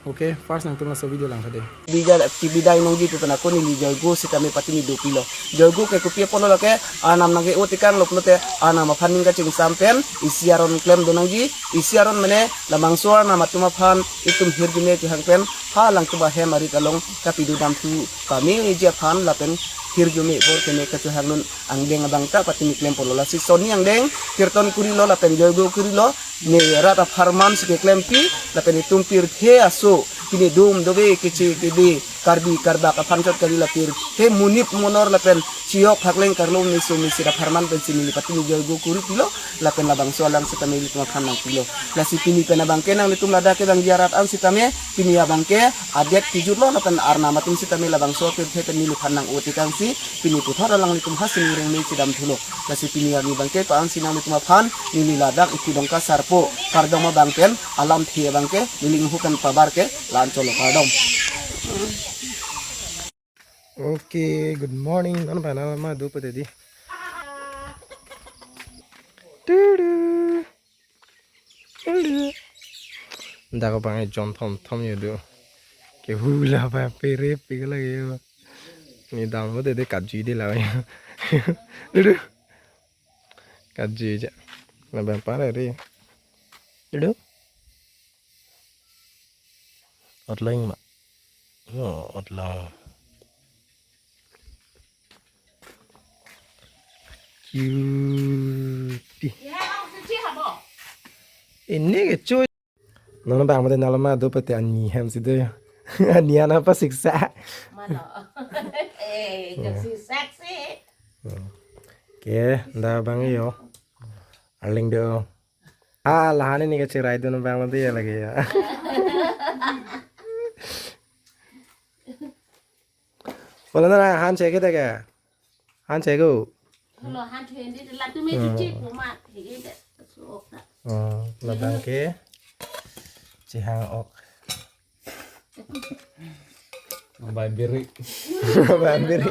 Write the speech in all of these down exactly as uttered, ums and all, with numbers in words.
Okay, first nangtum laso video langtha dei. Bidai, bidai nangji pu pen ako neli joigo sitame patini dopilo. Joigo ke kopi apotlo lake, Arnam nangke-o tekanglo pulote, Arnam aphan ning kachingsam pen, isi aron klemdun nangji, isi aron mane labangso Arnam atum aphan, itum hirjume kehang pen, ha alangtum ahem arit along kapidodamthu pameji aphan lapen hirjume bor keme kachehangnun angdeng abang ta patini klempolo. Lasi sonni angdeng, kirton kurilo lapen joigo kurilo, ne rat apharman si keklempi, lapen itum pirthe aso, pine dum dove keche kebe, Karbi Karbak aphan chot kali la pirthe monit monor lapen chiyok phakleng karlo meso mesi apharman pensi neli patini joigo kuri pilo, lapen labangso alam sitame ilitum aphan nangpilo. Lasi pini pen abangke nanglitum ladak kevangji arat an sitame, pini abangke adet kejutlo lapen Arnam atum sitame labangso pirthe pen neliphan nang-o tekangsi, pini puthot alanglitum ha sini rengme chedamthulo. Lasi pini arni abangke ko-ansi nanglitum aphan neli ladak Iki Dongka Sarpo kardom abang pen alamthe abangke neli inghu pen pabar ke la-anchotlo, kardom. Okay, good morning. Non bana ma do pate dei. Tudu. Tudu. Dak abang ejon thom thom yo do. Ke hula ba pere pik lagi yo. Ne dam lo dei dei kaju dei la yo. Tudu. Kaju ja. Labang pare re. Tudu. Otlang ma. Oh, otlang. Cuti. Ini kecu. Non bang mate nalo ma do pate ani hem si do. Ani ana pa siksa. Mano. Eh, kasi seksi. Oke, nda bang yo. Aling do. Ah, lahan ini kachiraidun bang mate ya lagi ya. Wala na han cheke ta ke. Han cheke. Lo han cheke di la tu me Hmm. Cuci poma. Hege de. Suok ta. Hmm, labang ke. Chehang ok. Labang biri. Labang biri.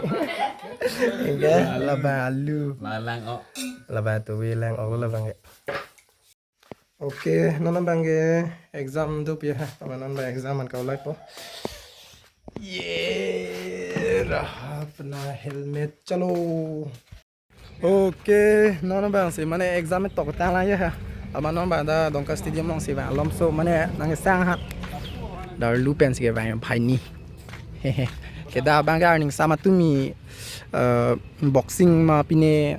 Enggak, labang alu. Lalang ok. Labang tuwi lang ok labang ke. Okay, non abang ke exam do pi ha. Amat non abang exam an kau lai po. Ye, raha apna helmet chalo. Okay, non abang si mane exam tok tang lang ya ha. Amat non abang dak Dongka Stadium along si abang alom so mane nang sang ha. Dar lu pen si ke abang phai ni. Ke dak abang ke arning sama tumi eh, boxing ma pine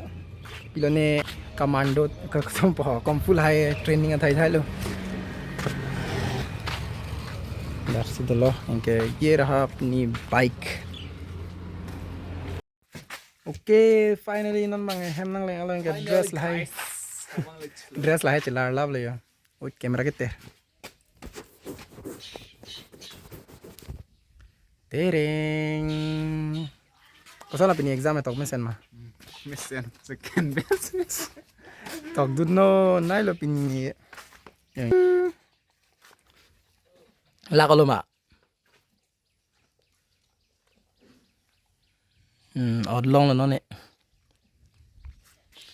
pilone commando ka sompo kung fu lahai training athai thai lo. Dar si dolo anke ye raha apni bike. Okay, finally non abang hem nang leng alo anke dress lahai. Dress lahai chelar lap le yo. Wait, camera kete. Tereng. Koson la pini exam tok mesen ma? Mesen, second best mesen. Tokdunnon nai lo pini. Lak olo ma? Hmm, otlong lo non ne.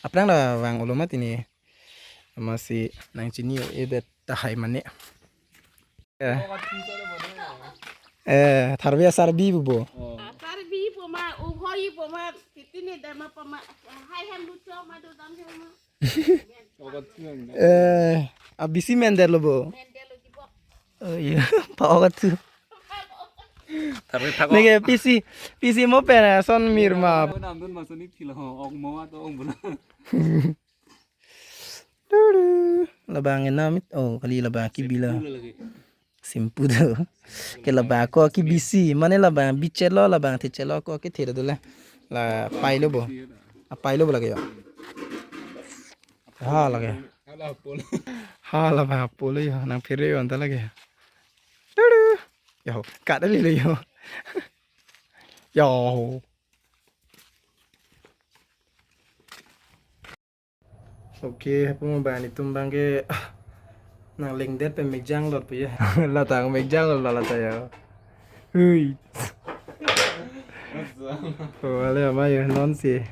Aphrang la vang olo ma tini. Amatsi nang chini-o-e det tahai mane. Eh. Eh, tharve asarbi pupo. Asarbi poma, uphoi poma, kitini dama poma, hai hem lucho ma do dam hem ma. Eh, abisi mender lo bo. Mender lo jibo. Oh iya, pa ok tu. Tharve thak ok. Neke pisi, pisi mo pen ason mir ma. Nam dun masoni thilo ok mo ato ong bola. Labang enam it, oh, kali labang kibi la. Simple do. Ke labang ko kibisi, mane labang bichet lo, labang thechet lo ko kethe do le. La pai lo bo. Apai lo bo lake yo. Ha lake. Ha labang apolo yo, nang phere yo anta lake. Tudu. Yo, kat ali lo yo. Yo. Okay, hapu mo bang itum bang ke, ah, nang lengdet pen mekjang lot pu ya. Latang mekjang lot lata ya. Hui. Wale ama ya non si.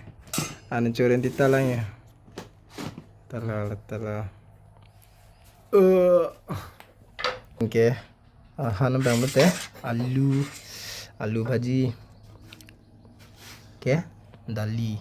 Anu churen ti talang ya. Tala, tala. Eh. Okay. Ah, han abang mate alu, alu bhaji ke dali.